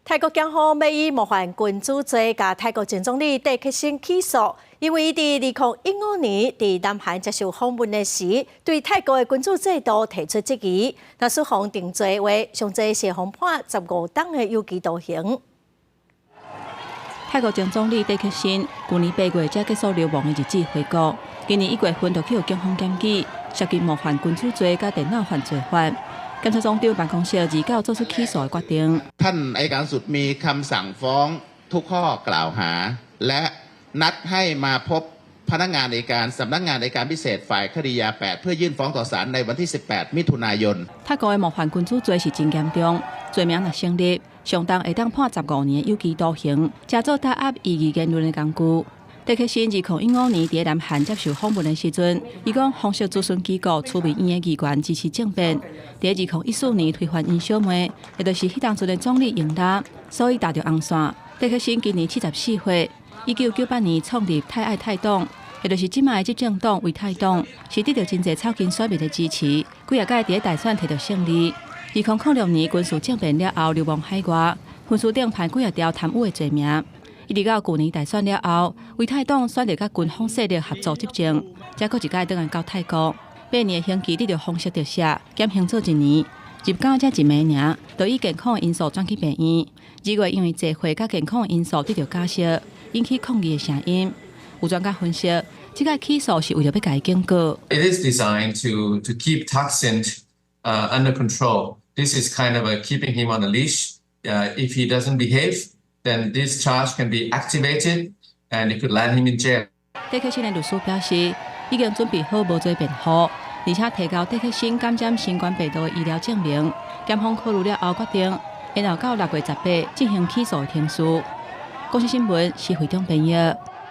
泰國檢方欲以冒犯君主罪，共泰國前總理戴克辛起訴，因為伊佇2015年佇南韓接受訪問的時，對泰國的君主制度提出質疑。若是予定罪的話，上濟是會判15冬的有期徒刑。泰國前總理戴克辛舊年8月才結束流亡的日子回國，今年1月份就去予警方檢舉，涉及冒犯君主罪佮電腦犯罪法。檢察總長辦公室29做出起訴的決定。 ท่านอัยการสุดมีคำสั่งฟ้องทุกข้อกล่าวหา และนัดให้มาพบพนักงานอัยการสำนักงานอัยการพิเศษฝ่ายคดียา 8 เพื่อยื่นฟ้องต่อศาลในวันที่ 18 มิถุนายน 泰國的冒犯君主罪是真嚴重，罪名若成立，上重會當判15年的有期徒刑，成做打壓異議言論的工具。戴克辛2015年佇南韓接受訪問的時陣，伊講紅色諮詢機構樞密院的議員支持政變。佇2014年推翻𪜶小妹，也就是彼當陣的總理英拉，所以踏著紅線。戴克辛今年74歲，1998年創立泰愛泰黨，也就是這擺的執政黨為泰黨，是得著真濟草根選民的支持，幾仔屆佇大選摕著勝利。2006年軍事政變了後流亡海外，軍事長判幾仔條貪污的罪名。一直到舊年大選了後，為泰黨選擇佮軍方勢力合作執政，才閣一擺轉來到泰國。8年的刑期得著風濕特赦，減刑做一年，入監才一暝爾，就以健康因素轉去病院。2月因為坐貨佮健康因素得著假釋，引起抗議的聲音。有專家分析，這個起訴是為著欲共伊警告。 It is designed to keep Thaksin under control. This is kind of a keeping him on a leash. If he doesn't behave, then this charge can be activated and it could land him in jail. 戴克辛的律師表示，已經準備好無罪辯護，而且提交戴克辛感染新冠病毒的醫療證明。檢方考慮了後決定，延後到6月18進行起訴的程序。公視新聞，施惠中編譯。